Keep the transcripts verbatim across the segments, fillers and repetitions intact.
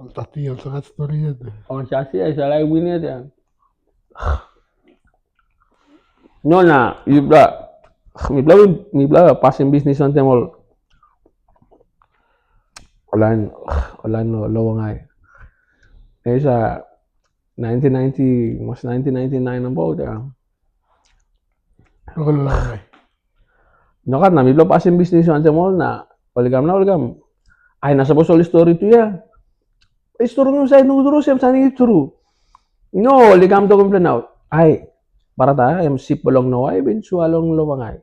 Ol tati ol sagat stori yet. On sasi ai salai win yet ya. No na, mipela mipela mipela pasim bisnis wantem ol lain lain lo lo wangai. Esa nineteen ninety, mas nineteen ninety-nine about ya. Ol lain. Nogat na mipela pasim bisnis wantem ol na ol i kam na ol i kam. Ai na sapos ol i stori tu ya. I stori nusait nogut olsem sa i tru. No, ol i kam tokim mipela nau. Ai, brata, em sip bilong Noa i bin sua long lo wangai.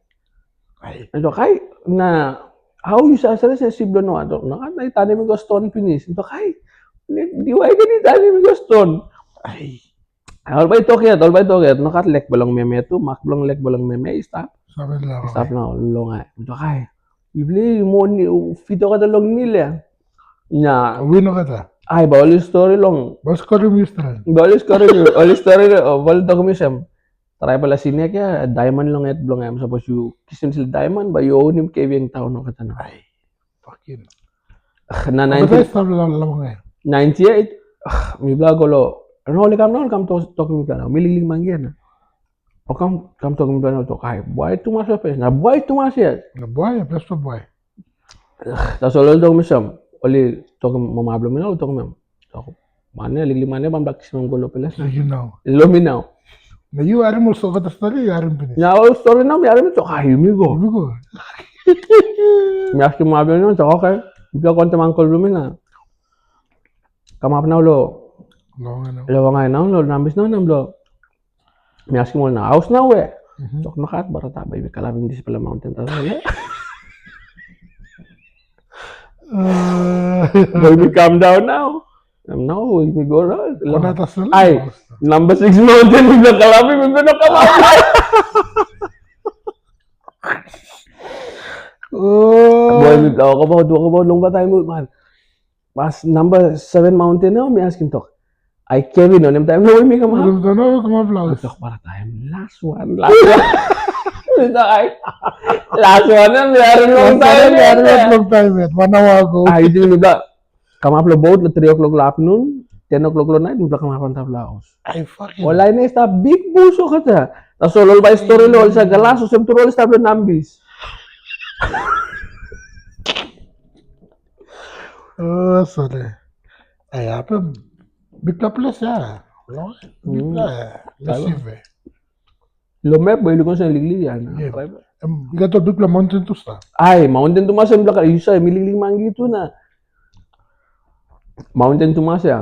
Ai. Em tok, ai, na hau yu save save se sip bilong Noa? Tok, nogat na i tanim i go ston pinis. Em tok, ai, diwai ken i tanim i go ston. Ai. Ol bai tok yet, ol bai tok yet. Nogat lek bilong meme tu, mak bilong lek bilong meme i stap. Sabe la. I stap na long ai. Em tok, ai, yu bli mo ni fit olgeta long nil ya. Na Win olgeta. Ai, ba ol i stori long. Bos korim yu stran. Ba ol i stori, ol i stori, ol i tokim yu sem. Traipela sinek ya, diamond long het bilong em. Sapos yu kisim sel diamond, ba yu onim kevieng taun olgeta na. Ai, fucking. Na Apa nineteen sa stop la la mangai. Ninety-eight, mipela go lo, no, ol i kam na ol kam tok- tokim mipela nau, mi liklik mangia na. O kam kam tokim mipela nau tok, ai, buai tumas ya pes, na buai tumas ya. Na buai, ples pa buai. Tasol ol tokim sem, ol i tokim mama bilong mi nau, tokim em. Tok, mane, liklik mane, ban bak kisim go lo peles. So you know. Lo mi nau. Na yu harim ol sokata stori, yu harim pinis. Na ol stori nau, mi harim tok, ai, yumi go. Yumi go. Mi askim mama bilong mi, tok, oke. Mipela go wantaim ankol bilong mi na. Kamap nau lo Long ano. Lo wangai nau lo nambis nau nam lo. Mi askim ol na haus nau we. Tok nogat brata bai mi kalapim dispela mountain tasol ya. Bai mi kam daun nau. Em nau bai mi go raun. Kona tasol. Ai, number six mountain mi bilang kalapim mi bilang kalapim. Boy, mi bilang wakabaut wakabaut long batai mi man. Pas number seven mountain nau mi askim tok. Ai Kevin, onem taim nau mi kamap. Belum tahu nama kamap laus. Tok para taim last one, last one. Minta ai. Last one em biar long Saya taim. ni ada belum time yet. Mana wago. Ai itu juga kamap lo boat lo three o'clock lo afternoon, ten o'clock lo night, mipela kamap antap laos. Ai fucking. Ol lain i stap big bus o kata. Tasol ol bai stori lo ol sa galas olsem tur ol i stap lo nambis. Oh, sorry. Ai apa? Big place ya. Long. Big place. Lesive. Lo map bai luko sa liklik ya na. Yeah. Em, you got a big mountain tu sa. Ai, mountain tu masa mipela kala yusa mi liklik mangi tu na. Mountain tu masa ya.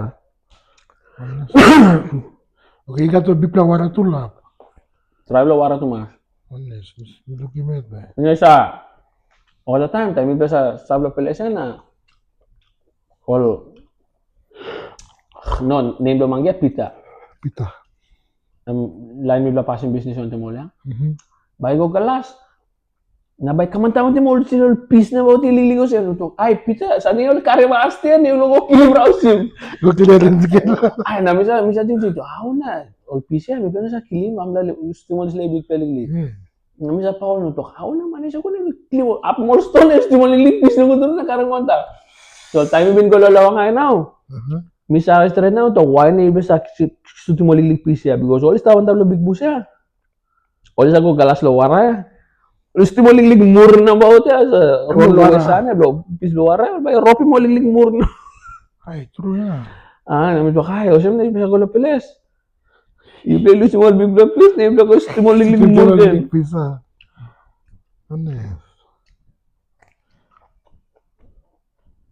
Okay, you got a big wara tu la. Travel wara tu mas. Honest, looking at me. Ini sa. All the time, time mipela sa travel place na. All no, name lo mangi ya Peter. Pita. Em, lain mipela pasim bisnis wantem ol ya. Mhm. Bai go galas. Na bai kamantap wantem ol sin ol pis na bai ol liklik olsem tok. Ai Pita, sa ni ol kare ba aste ni ol go kilim rausim. Go clear and get. Ai na misa misa ting ting tok. Au na ol pis ya mipela sa kilim amla stim ol sle bikpela liklik. Na misa Paul no tok. Au na man isa kone kilim ap mol stone stim ol liklik pis na go na kare manta. So taim bin go lo lawang ai nau. Misa stret nau tok wai ni bisa sutim ol liklik pis ya because ol stap antap lo big bus ya. Ol sa go galas lo wara ya. Ol stim ol liklik mur na baut ya, sa rol lo wara sana blo pis lo wara, bai ropim ol liklik mur na. Ai, true ya. Ah, na mi tok, ai, olsem na yupela go lo ples. Yupela lusim ol bikpela pis, na yupela go stim ol liklik mur gen. Pisa. Honest.